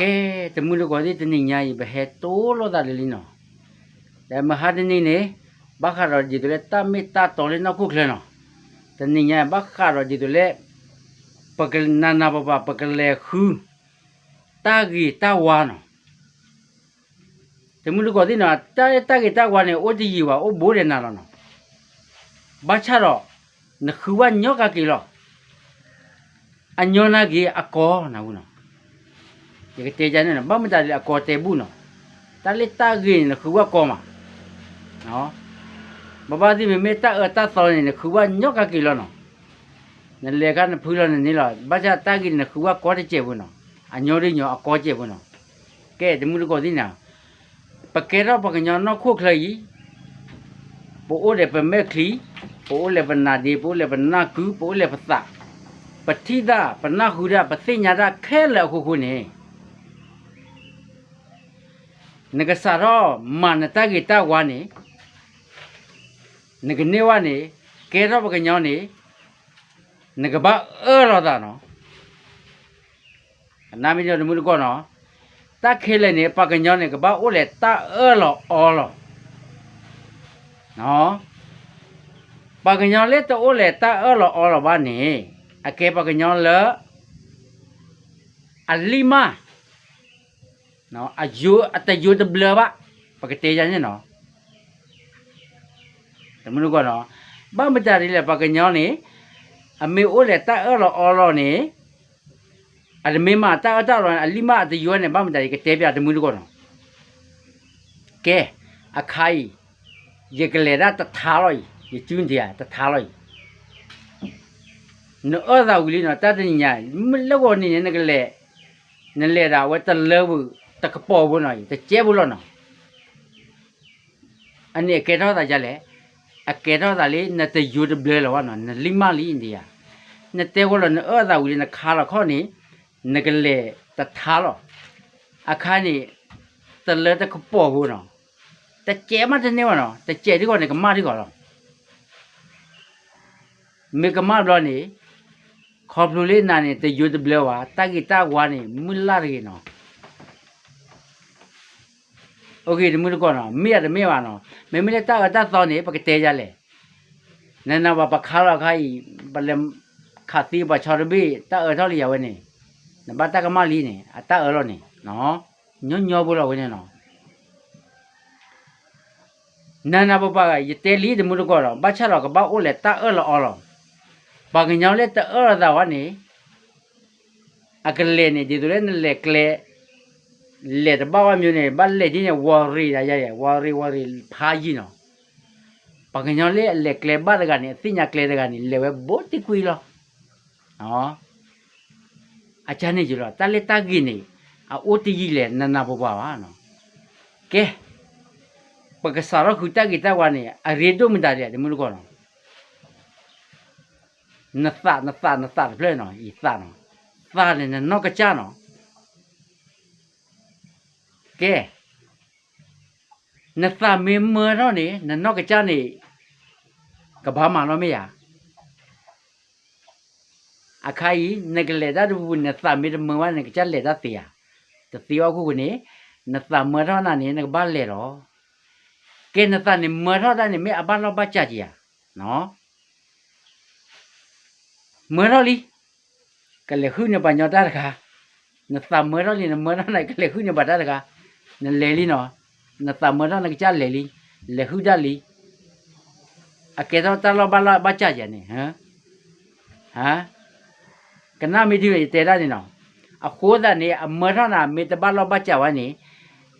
ကဲ, တမုၢ်တကိးသ့ၣ် တနံၤညါအံၤ ပဟဲတိၢ်လိာ်သးလၢလံနီၤ. ဒီးမဟါတနံၤန့ၣ် ဘၣ်ဃးဒီးဒ်သိးလၢတၢ်မ့ၢ်တၢ်တီလၢနီၢ်ခိၣ်ချၢနီၤ. တနံၤညါဘၣ်ဃးဒီးဒ်သိးလၢ ပကနးနးပၤပၤ ပကလဲၤဃု တၢ်ဂ့ၤတၢ်ဝါနီၤ. တမုၢ်တကိးသ့ၣ်နီၤ, တၢ် တၢ်ဂ့ၤတၢ်ဝါန့ၣ် အိၣ်တယံာ်ဘၣ် အိၣ်ဘူးဒီးနၤလီၤနီၤ. ဘၣ်ဆၣ်ဒီး နဃုဝဲညီကက့ၤလီၤ. အညီနၤဂ့ၤ အကီနၤဝူနီၤ. ယကတဲဒ်န့ၣ်နီၤ, ဘၣ်မတၤဒ်လဲၣ်အကီတဲဘူၣ်နီၤ. တၢ်လၢတၢ်ဂ့ၤန့ၣ် နဃုဝဲကီမး ဘၣ်ဘၣ်သ့ၣ်မ့မ့ၢ်တၢ်အၢတၢ်သီန့ၣ် နဃုဝဲညီကက့ၤလီၤနီၤ. နလဲၤခါနဖုလီၤနန့ၢ်လီၤ, ဘၣ်ဆၣ်တၢ်ဂ့ၤန့ၣ် နဃုဝဲကီတစဲးဖိနီၤ. အညီဒ်ညီအကီစဲးဖိနီၤ. ကဲ တမုၢ်တကိးသ့ၣ်နီၤ, ပကဲထီၣ်ပှၤကညီနီၢ်ခိၣ်ချၢအံၤ, ပအိၣ်ဒီးပမဲာ်ချံ, ပအိၣ်လဲၤပနါဒ့, ပအိၣ်လဲၤပနၢ်ကု, ပအိၣ်လဲၤပသး, ပထံၣ်တၢ်, ပနၢ်ဟူတၢ်, ပသ့ၣ်ညါတၢ်ခဲလၢာ်အဃိဃိန့ၣ် နကစးထီၣ်မၤနတၢ်ဂ့ၤတၢ်ဝါန့ၣ်, နကန့ၢ်ဝဲန့ၣ်, ကဲထီၣ်ပှၤကညီန့ၣ်, နကဘၣ်အၢၣ်လီၤသးနီၤ. ကနၣ်မ့ၢ်ဒီးတမုၢ်တကိးနီၤ, တၢ်ခဲလၢာ်န့ၣ် ပှၤကညီန့ၣ် ကဘၣ်အိၣ်လဲၤတၢ်အၢၣ်လီၤအီလီၤ. ပှၤကညီလၢတအိၣ်လဲၤတၢ်အၢၣ်လီၤအီလီၤဘၣ်န့ၣ်, အကဲပှၤကညီလၢ အလံၣ်မၢ် အတယိတဘျၢဘၣ်, ပကတဲယၤန့ၣ်နီၤ. တမုၢ်တကိးနီၤ, ဘၣ်မတၤဒ်လဲၣ် ပှၤကညီန့ၣ်, အမ့ၢ်အိၣ်လဲၤတၢ်အၢၣ်လီၤအီလီၤန့ၣ်, အတမ့ၢ်မၤတၢ်အၢၣ်တၢ်အီလီၤန့ၣ် အလံၣ်မၢ်အတယိန့ၣ် ဘၣ်မတၤဒ် ကတဲပျးတမုၢ်တကိးနီၤ. ကဲ, အခါအံၤ, ယကလဲၤဒၣ်တထါလီၤအံၤ, ယစုန့ၣ်ဧါ တထါလီၤအံၤ. နအၢၣ်သးဝံၤလံနီၤ, တၢ်တနံၤညါ, မ့ၢ်လၢဂီၤနံၤန့ၣ် နကလဲၤ, နလဲၤဒၣ်အဝဲတလၢပူၤ, တကပီၤဖိနီၤ, တကဲဖိလီၤနီၤ. အန့ၣ်အကဲထီၣ်သးဒ်လဲၣ်, အကဲထီၣ်သးလၢနတယိတဘျၢလီၤဘၣ်နီၤ, နလံၣ်မၢ်လံဒံးဧါ. နတဲဝဲလီၤ နအၢၣ်သးဝံၤလံ နခါလီၤခီၣ်န့ၣ်, နကလဲၤတထါလီၤ. အခါန့ၣ်, တလၢတကပီၤဖိနီၤ, တကဲမးတန့ၢ်ဘၣ်နီၤ, တကဲဒ်ဂီၤန့ၣ် ကမၣ်ဒ်ဂီၤလီၤ. မ့ၢ်ကမၣ်ဘျီန့ၣ်, ခီဖျိလၢနၤန့ၣ် တယိတဘျၢဘၣ်, တၢ်ဂ့ၤတၢ်ဝါန့ၣ် မုၢ်လၢ်တဂ့ၤနီၤ. အိၣ်ဂ့ၤ တမုၢ်တကိးနီၤ, မ့ၢ်အတမ့ၢ်ဘၣ်နီၤ, မ့မ့ၢ်လၢတၢ်အၢတၢ်သီန့ၣ် ပကတဲယၤလဲၣ်. နနဘၣ်ပခါလီၤခါအံၤ, ပလဲၤခးသံပှၤဆီတဘ့ၣ် တၢ်အၢထီၣ်လံယၤဝဲန့ၣ်, နဘၣ်တၢ်ကမၣ်လံန့ၣ် အတၢ်အၢလီၤန့ၣ်, ညီညီဖိလီၤဝဲန့ၣ်နီၤ. နနဘၣ်ပှၤ ယတဲလံတမုၢ်တကိးဒီး ဘၣ်ဆၣ်ဒီးကဘၣ်အိၣ်လဲၤတၢ်အၢၣ်လီၤအီလီၤ. ပှၤကညီလၢတအၢၣ်လီၤသးဝဲန့ၣ် အကလဲၤန့ၣ် ဒ်သိးလၢနလဲၤကျဲ, လဲၤတဘၣ်ဝဲမ့ၢ်န့ၣ် ဘၣ်လဲၤဒ်န့ၣ် ဝီၤရ့ၤဒၣ်ယၤ, ဝီၤရ့ၤ ဝီၤရ့ၤဖးယံာ်နီၤ. ပှၤကညီလၢအလဲၤကျဲဘၣ်တဂၤန့ၣ် အသ့ၣ်ညါကျဲတဂၤန့ၣ် လဲၤဝဲဘူးတကွံလီၤ. အကန့ၣ်ယလီၤ တၢ်လၢတၢ်ဂ့ၤန့ၣ် အအိၣ်တယံာ်လဲၣ် နနၢ်ပၢၢ်ပှၤဘၣ်နီၤ. ကဲ, ပကစးထီၣ်ဃုတၢ်ဂ့ၤတၢ်ဝါန့ၣ် အရ့ဒိၣ်မတၤဒ်လဲၣ် တမုၢ်တကိးနီၤ. နသး နသး နသးတဖျၢၣ်နီၤ, ယသးနီၤ, သးန့ၣ် နနီၢ်ကစၢ်နီၤ. ကဲ, နသးမ့ၢ်မၢထီၣ်န့ၣ် နနီၢ်ကစၢ်န့ၣ် ကဘၣ်မၤလီၤမ့ၢ်ဧါ. အခါအံၤ နကလဲၤတၢ်တပူၤပူၤ နသးမ့ၢ်တမၢဘၣ် နကစၢ်လဲၤတၢ်သ့ဧါ. တသ့ဘၣ်အခိၣ်ဃိန့ၣ် နသးမၢထီၣ်နၤန့ၣ် နကဘၣ်လဲၤလီၤ. ကဲ နသးန့ၣ်မၢထီၣ်တၢ်န့ၣ် မ့ၢ်အဘၣ်လီၢ်ဘၣ်စးက့ၤဧါ. မၢထီၣ်လံ, ကလဲၤဟုၣ်န့ၢ်ပှၤညီတၢ်တခါ, နသးမၢထီၣ်လံ နမၢထီၣ်နၤ ကလဲၤဟုၣ်န့ၢ်ပှၤတၢ်တခါ, နလဲၤလံနီၤ, နသးမၢထီၣ်နကစၢ်လဲၤလံ, လဲၤဟုၣ်တၢ်လံ, အကဲထီၣ်တၢ်လီၢ်ဘၣ်လီၢ်ဘၣ်စးယၤန့ၣ်, ကနၣ်မ့ၢ်ထံၣ်ဝဲယတဲတၢ်န့ၣ်နီၤ, အဃိသတးန့ၣ် အမၢထီၣ်နၤမ့ၢ်တဘၣ်လီၢ်ဘၣ်စးဝဲန့ၣ်,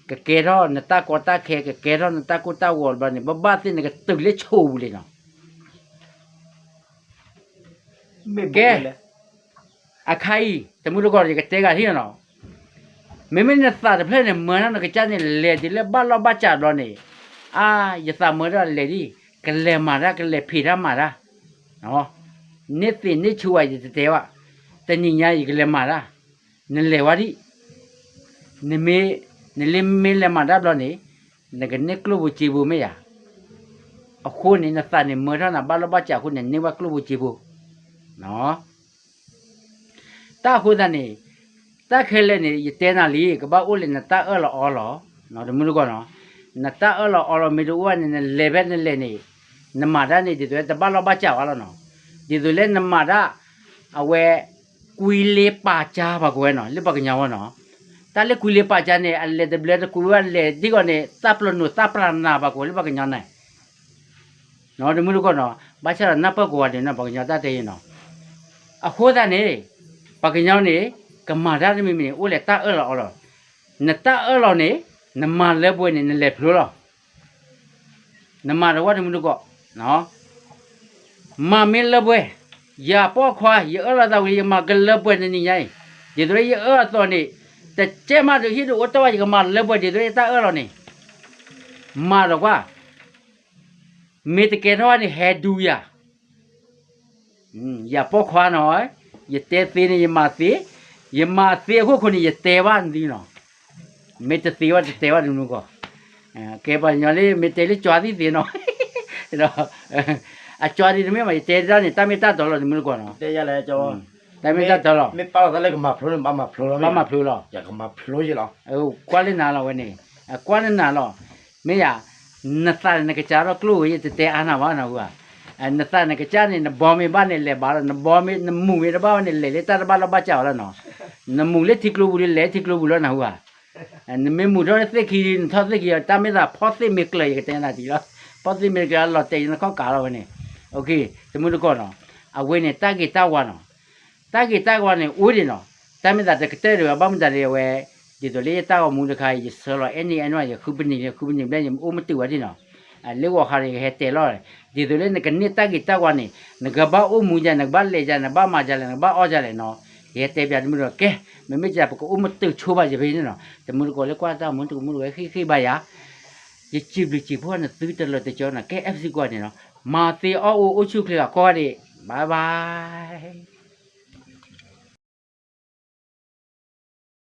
ကကဲထီၣ်နတၢ်ကီတၢ်ခဲ ကကဲထီၣ်နတၢ်ကိၢ်တၢ်ဂီၤဘျီန့ၣ် ဘၣ်ဘၣ်သ့ၣ်နကတုၤလၢဆိပူၤလံနီၤ. ကဲ, အခါအံၤ တမုၢ်တကိး ယကတဲဂၤထံၣ်နီၤ, မ့မ့ၢ်နသးတဖျၢၣ်န့ၣ် မၢထီၣ်နကစၢ်န့ၣ် လဲၤတုၤလၢဘၣ်လီၢ်ဘၣ်စးဘျီန့ၣ်, အါ ယသးမၢထီၣ်လဲၤလံ, ကလဲၤမၤတၢ် ကလဲၤဖံးတၢ်မၤတၢ်, န့ၢ်သ့ၣ်န့ၢ်ဆူၣ်ဝဲယတတဲဘၣ်, တနံၤညါယကလဲၤမၤတၢ်, နလဲၤဝဲဒၣ်, နမ့ၢ်, နလၢမ့ၢ်လဲၤမၤတၢ်ဘျီန့ၣ်, နကန့ၢ်ကျိၣ်ဖိစ့ဖိမ့ၢ်ဧါ. အဃိန့ၣ် နသးန့ၣ်မၢထီၣ်နၤဘၣ်လီၢ်ဘၣ်စးအဃိန့ၣ် နန့ၢ်ဝဲကျိၣ်ဖိစ့ဖိ တၢ်အဃိသတးန့ၣ်, တၢ်ခဲလၢာ်န့ၣ် ယတဲနၤလံ ကဘၣ်အိၣ်လၢနတၢ်အၢၣ်လီၤအီလီၤ, တမူတကိးနီၤ, နတၢ်အၢၣ်လီၤအီလီၤမ့ၢ်တအိၣ်ဘၣ်န့ၣ် နလဲၤဖဲနလဲၤန့ၣ်, နမၤတၢ်န့ၣ် ဒ်သိးလၢတဘၣ်လီၢ်ဘၣ်စးဝဲလီၤနီၤ, ဒ်သိးလၢနမၤတၢ်, အဝဲ, ကွံလ့ပာ်ကၠါပှၤကိးဝဲနီၤ လၢပှၤကညီဝဲနီၤ, တၢ်လၢကွံလ့ပာ်ကၠါန့ၣ် အလဲၤတဘျီတကွံဝဲလဲၤဒ်ဂီၤန့ၣ် သၣ်ပျိနိၤသၣ်ပျၢ်နၤပှၤကိးဝဲလၢပှၤကညီန့ၣ် တမူတကိးနီၤ, ဘၣ်ဆၣ်ဒီးနၢ်ပၢၢ်ကိးဂၤဒဲးနီၤ ပှၤကညီတၢ်တဲအံၤနီၤ, အဃိသတးန့ၣ်, ပှၤကညီန့ၣ်, ကမၤတၢ်တမံၤမံၤန့ၣ် အိၣ်လၢတၢ်အၢၣ်လီၤအီလီၤ, နတၢ်အၢၣ်လီၤန့ၣ်, နမၤလၢပှဲၤန့ၣ် နလဲၤဖျိလီၤ, နမၤတဝၢ်တမူတကိး မၤမ့ၢ်လၢပှဲၤ, ယပိာ်ခွါ ယအၢၣ်လီၤသးဝံၤ ယကမၤကလၢပှဲၤတနံၤညါအံၤ, ဒ်သိးလၢယအၢၣ်အသိးန့ၣ်, တကဲမးဒုးဟံၣ်ဒုးအိၣ်တၢ်ဝဲ ယကမၤလၢပှဲၤဒ်သိးလၢယတၢ်အၢၣ်လီၤန့ၣ်, မၤဒီးကွၢ်, မ့ၢ်တကဲထီၣ်ဝဲန့ၣ် ဟဲဒူယၤ ယပိာ်ခွါနီၤ, ယတဲသ့န့ၣ် ယမၤသ့, ယမၤသ့အခိၣ်ခိၣ်န့ၣ် ယတဲဘၣ်နသုနီၤ, မ့ၢ်တသ့ဘၣ်တတဲဘၣ်တမူတကိး, ကဲပှၤကညီလၢ မ့ၢ်တဲလၢကၠီသံသ့နီၤ, ဒီး, အကၠီဒ်တမ့ၢ်ဘၣ် ယတဲဒၣ်န့ၣ် တၢ်မ့ၢ်တၢ်တီလီၤတမူတကိးနီၤ, တၢ်မ့ၢ်တၢ်တီလီၤ, မ့ၢ်ပာ်လီၤသးလၢကမၤဖျိန့ၣ် ဘၣ်မၤဖျိလီၤ, ဘၣ်မၤဖျိလီၤ, ကွၢ်လၢနၤလီၤဝဲန့ၣ်, ကွၢ်လၢနၤလီၤ, မ့ၢ်ယၤ, နသးန့ၣ်နကစၢ်ထီၣ်ကျိဝဲ ယတတဲအါနၤဘၣ်နဟူဧါ, နသးနကစၢ်န့ၣ် နဘီမ့ၢ်ဘၣ်န့ၣ် လဲၤဘၣ်လီၤ, နဘီမ့ၢ် နမူၤမ့ၢ်တဘၣ်ဘၣ်န့ၣ် လဲၤလၢတၢ်တဘၣ်လီၢ်ဘၣ်စးအီၤလီၤနီၤ, နမူၤလၢထံကျိပူၤလၢလဲၤထံကျိပူၤလီၤနဟူဧါ, နမ့ၢ်မူၤထီၣ်သ့ၣ်ခံ နထီၣ်သ့ၣ်ခံ တၢ်မ့ၢ်သးဖီၣ်သ့ၣ်မ့ၢ်ကျၢၤ ယကတဲနၤတံၢ်လီၤ, ဖီၣ်သ့ၣ်မ့ၢ်ကျၢၤ လီၤတဲာ်ယနခီၣ်ကးလီၤဝဲန့ၣ်, တမူတကိးနီၤ, အဝဲန့ၣ်တၢ်ဂ့ၤတၢ်ဝါနီၤ, တၢ်ဂ့ၤတၢ်ဝါန့ၣ် အိၣ်ဒံးနီၤ, တၢ်မ့ၢ်သးတကတၢၢ်ဒံးဘၣ် ဘၣ်မတၤဒံးအဝဲ, ဒ်သိးလၢယတၢ်ဂီၤမူတခါ ယဆၢလီၤအဲၣ်နံၣ်အဲၣ်နွံ ယဃုပနံၤလၢ ဃုပနံၤဘျဲၣ် ယအိၣ်မတုာ်ဝဲဒံးနီၤ, လၢဂီၤခါန့ၣ် ယဟဲတဲလီၤ, ဒ်သိးလၢနကန့ၢ်တၢ်ဂ့ၤတၢ်ဝါန့ၣ် နကဘၣ်အိၣ်မူဒ်လဲၣ် နကဘၣ်လဲၤဒ်လဲၣ် နကဘၣ်မၤဒ်လဲၣ် နကဘၣ်အီၣ်ဒ်လဲၣ်နီၤ, ယဟဲတဲပျးတမူတကိး ကဲ, မ့မ့ၢ်ဒ်လဲၣ် ပကအိၣ်မတုာ်ဆိဘၣ်ယဖဲန့ၣ်နီၤ, တမူတကိးလၢကွၢ်တၢ်မူ တမူတကိးဃ့ၣ်ဃ့ၣ်ဘၣ်ယၤ ယစံးဘျုးစံးဖှိၣ်နသုတလၢတကၠီနီၤ, ကဲ FC ကွၢ်န့ၣ်နီၤ, မၤသ့အီၣ်အိၣ်အိၣ်ဆူၣ်ချ့ဂၤ ကိးဂၤဒဲး, bye bye.